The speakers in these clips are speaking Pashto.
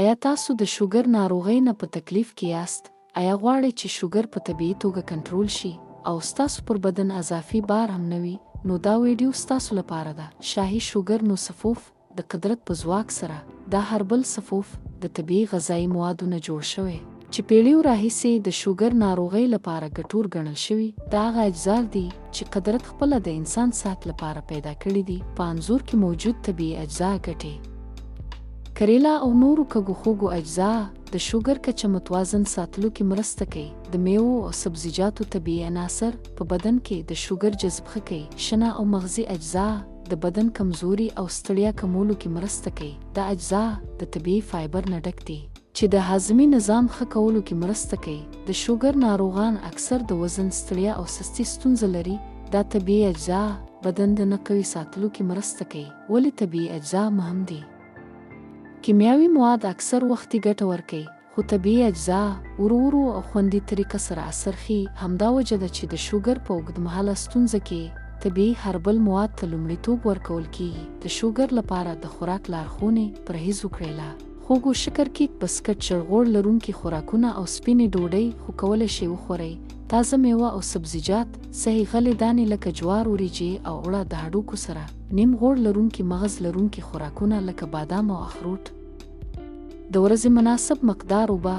ایا تاسو د شوګر ناروغۍ نه په تکلیف کې یاست؟ ایا غواړئ چې شوګر په طبیعي توګه کنټرول شي او ستاسو پر بدن اضافي بار هم نه وي؟ نو دا ویډیو ستاسو لپاره ده. شاهي شوګر نو سفوف د قدرت په ځواک سره، دا هربل سفوف د طبیعي غذایي موادو نه جوړ شوی، چې پېړیو راهیسې د شوګر ناروغۍ لپاره ګټور ګڼل شوي. دا هغه اجزا دي چې قدرت خپله د انسان صحت لپاره پیدا کړي دي. په انځور کې موجود طبیعي اجزا ګټې. کریلا او نورو کږو خوږو اجزا د شوګر کچه متوازن ساتلو کې مرسته کوي. د میوو او سبزیجاتو طبیعي عناصر په بدن کې د شوګر جذب ښه کوي. شنه او مغزي اجزا د بدن کمزوري او ستړیا کمولو کې مرسته کوي. دا اجزا د طبیعي فایبر نه ډک دي، چې د هاضمي نظام ښه کولو کې مرسته کوي. د شوګر ناروغان اکثر د وزن، ستړیا او سستي ستونزه لري. دا طبیعي اجزا بدن د نه قوي ساتلو کې مرسته کوي. ولې طبیعي اجزا مهم دي؟ کیمیاوي مواد اکثر وختي ګټه ورکوي، خو طبیعي اجزا ورو ورو او خوندي طریقه سره اثر ښيي. همدا وجه ده چې د شوګر په اوږدمهاله ستونزه کې طبیعي هربل مواد ته لومړیتوب ورکول کیږي. د شوګر لپاره د خوراک لارښونې: پرهیز وکړئ له خوږو، شکر، کیک، بسکټ، ژړغوړ لرونکي خوراکونه او سپینې ډوډۍ، خو کولی شئ وخورئ تازه میوه او سبزیجات، صحي غلې دانې لکه جوار، وریجې او اوړه د هډوکو سره، نیم غوړ لرونکي مغز لرونکي خوراکونه لکه بادام او اخروټ. د ورځې مناسب مقدار اوبه.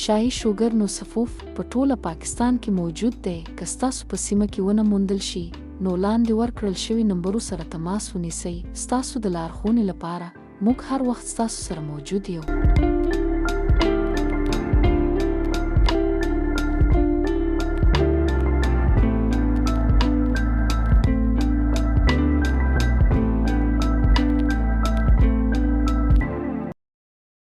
شاهي شوګر نو سفوف په ټوله پاکستان کې موجود دی. که ستاسو په سیمه کې ونه موندل شي، نو لاندې ورکړل شوي نمبرو سره تماس ونیسئ. ستاسو د لارښونې لپاره موږ هر وخت ستاسو سره موجود یو.